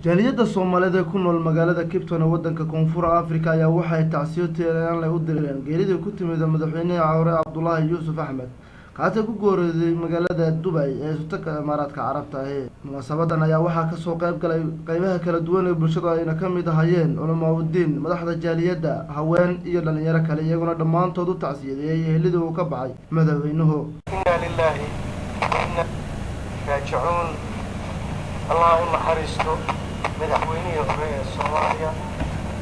Jaaliyadda Soomaaliyeed ee ku nool magaalada Cape Town ee waddanka Koonfur Africa ayaa waxay tacsiyo tiiraanle u direen geeridii ku timid madaxweynihii hore Cabdulaahi Yuusuf Axmed, kaasoo ku geeriyooday magaalada Dubay ee Sultanka Imaaraadka Carabta ahi. Munaasabadan ayaa waxaa kasoo qayb galay qeybaha kala duwan ee bulshada, ayna ka mid ahayeen culamaauddiin, madaxda jaaliyadda, haween iyo dhalinyaro kale, iyaguna dhammaantood u tacsiyadeeyey ehelidii uu ka baxay madaxweynuhu. Inaa lilaahi wa inaa raajicuun. Allah u naxariisto madaxweynihii hore ee Soomaaliya,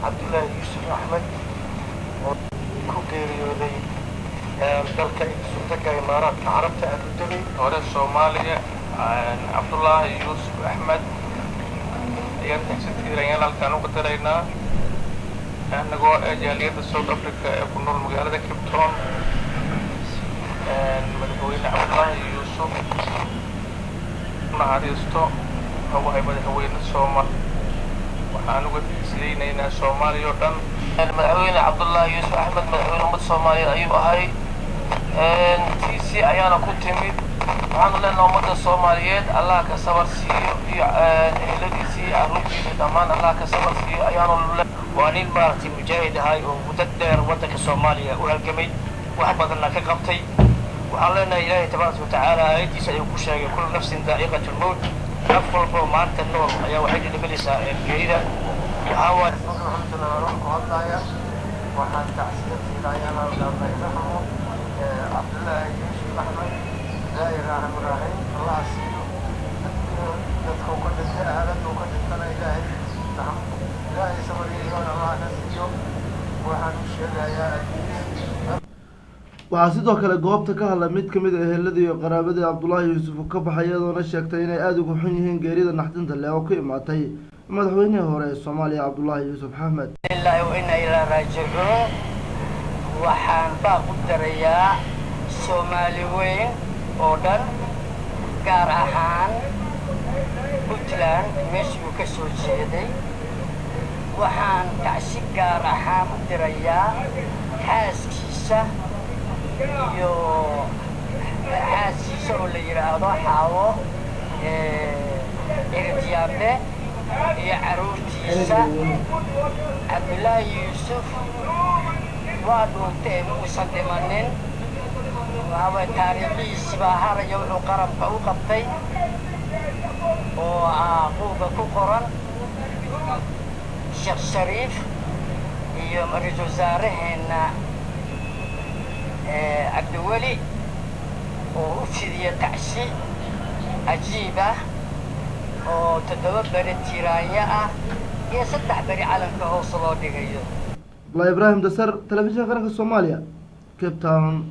Cabdullaahi Yuusuf Axmed, oo ku geeriyooday dalka Sultanka Imaaraadka Carabta, Abu Dhabi. Hore Soomaaliya, Cabdullaahi Yuusuf Axmed, ayaan tacsi tiiranyaan halkaan uga diraynaa anagoo ah jaaliyadda South Africa ee ku nool magaalada Cape Town. Madaxweyne Cabdullaahi Yuusuf naxariisto, wuxuu ahay madaxweyne Soomaal. Waxaan uga tacsiyeynaynaa Soomaaliya oo dhan. Madaxweyne Cabdullaahi Yuusuf Axmed madaxweyne ummadda Soomaaliyeed ayuu ahay, tiisi ayaana ku timid. Waxaanu leenaha ummadda Soomaaliyeed Allah ka sabar siiyo, iyo eheladiisii, carruurtiisa, dhammaan Allah ka sabar siiyo ayaanu. Waa nin maaragtay mujaahid ahay oo muddo dheer waddanka Soomaaliya u halgamay, wax badanna ka qabtay. Waxaan leenahay Ilaahay tabaaraka watacaala aayaddiisa ayuu ku sheegay: kullu nafsin daa'iqatu lmowt. Naf walbo maanta nool ayaa waxay dhadhaminaysaa geerida. Waxaa waay Ku hadlaya, waxaan tacsiya tiiraayaan raxmo Cabdullaahi Yuusuf Axmed. Ilaahay raxmo raxiim Allah siiyo dadka uu ka dhintay, ahalada uu ka dhintana Ilaahay raxmo, Ilaahay sabar iyo iimaan Allah ka siiyo. Waxaan u sheegayaa adduunya. Waxaa sidoo kale goobta ka hadlay mid kamid a eheladii iyo qaraabadii Cabdullaahi Yuusuf ka baxay, iyadoona sheegtay inay aada uga xun yihiin geerida naxdinta leh oo ku imaatay madaxweynihii hore ee Soomaaliya, Cabdullaahi Yuusuf Axmed. Ilaahi wa inaa ilaa raajicuun. Waxaan baaq u darayaa Soomaali weyn oo dhan, gaar ahaan Puntland meeshii uu ka soo jeeday. Waxaan tacsi gaar ahaan u dirayaa xaaskiisa iyo xaaskiisa oo la yidhaahdo Xaawo Ciridyaable iyo carruurtiisa. Cabdullaahi Yuusuf waa dhuuntay, ma uusan dhimanin. Waxaa taariikhihiisi baa haraya, wuxuu qaranka u qabtay oo ah buugga ku qoran. Sheekh Shariif iyo ra-iisul wasaaraheenna Cabdiweli oo u fidiya tacsi cajiib ah oo 7 beri tiraanyo ah iyo 3 beri calanka hoos loo dhigayo. Abdullahi Ibraahim Dasar, Telefishinka Qaranka Soomaaliya, Cape Town.